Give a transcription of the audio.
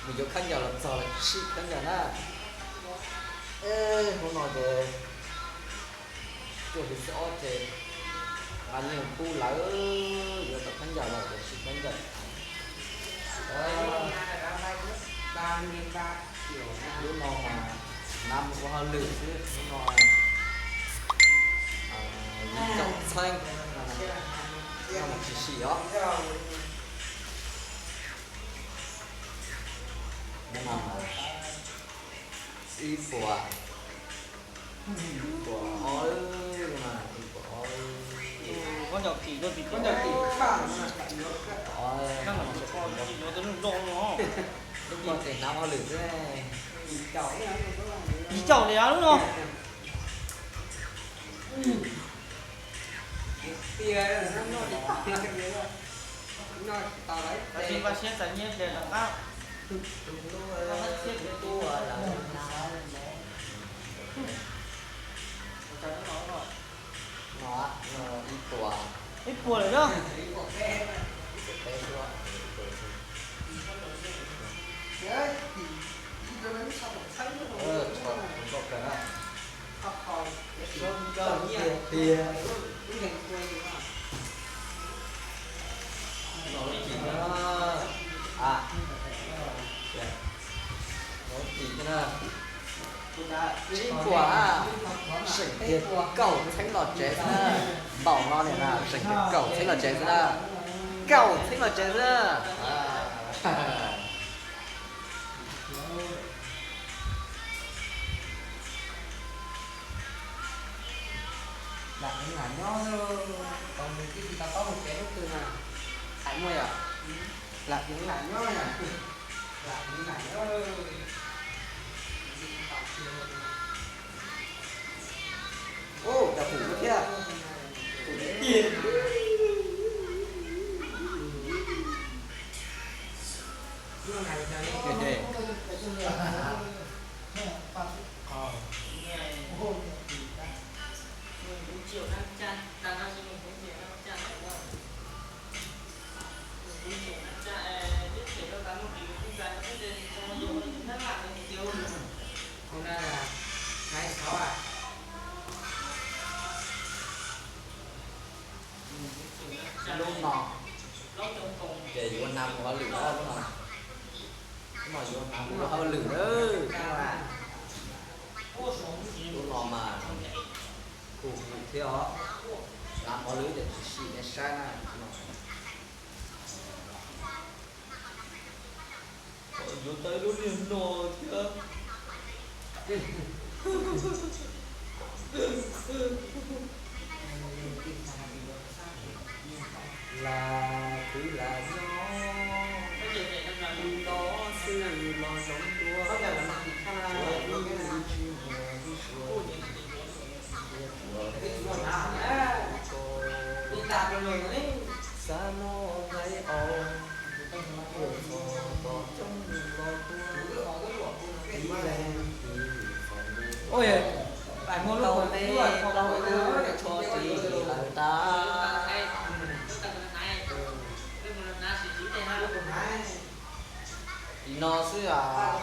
Mus yuav khaub ncaws los txog lawm, sib khaub ncaws na. Hnub no ces cuaj hli xyoo ob ces nqa nyiaj pub lawv yuav tau khaub ncaws los ces sib khaub ncaws. Lub no mas nab mus ua hauj lwm xwb, lub no yim caum txheeb, no mas tsis sim os. Ib puas, ib puas ob, ib puas ob. Khaub ncaws kim rau tim, khaub ncaws kim, khaub ncaws kim yuav tau lub zoo no. Lub no ces hnav hauj lwm xwb. Yim caum li lub no. Tab sis npaj siab txais nyiaj ces rov qab. No, no ib puas, ib puas lawm na. Ib puas peb suab. Txhom nkauj kawg na. Tiag tiag. No lub kim na. Lub kim na. Tsib puas, seem tiag kaum txheeb los tsev xwb na. Npaum no niam na, seem tiag kaum txheeb los tsev xwb na. Kaum txheeb los tsev xwb na. Lam heev lam nyob, tau nws tib si tau taub hau kev lub twg na. Hais muaj yom? Lam heev lam nyob, lam heev lam nyob. Ua cas pum thiab, pum tiag tiag. Lub no ces yuav hnav mus hauj lwm na, lub no, lub no yuav hnav mus ua hauj lwm na. Lub no mas kuj hu thiab os, hnav mus hauj lwm ces tsis sim nej saib na. Yuav tau ib lub niag no thiab. Lam twv lam nyob, tus no xwb los zoo dua, ua ib tsis muag ib suav, ib suav ko, xav no hlais aus, txog tom coob los tuaj, ib leeg twb txom nyem, tau me tau tshuaj tsis lawm tas. Tim no xwb as.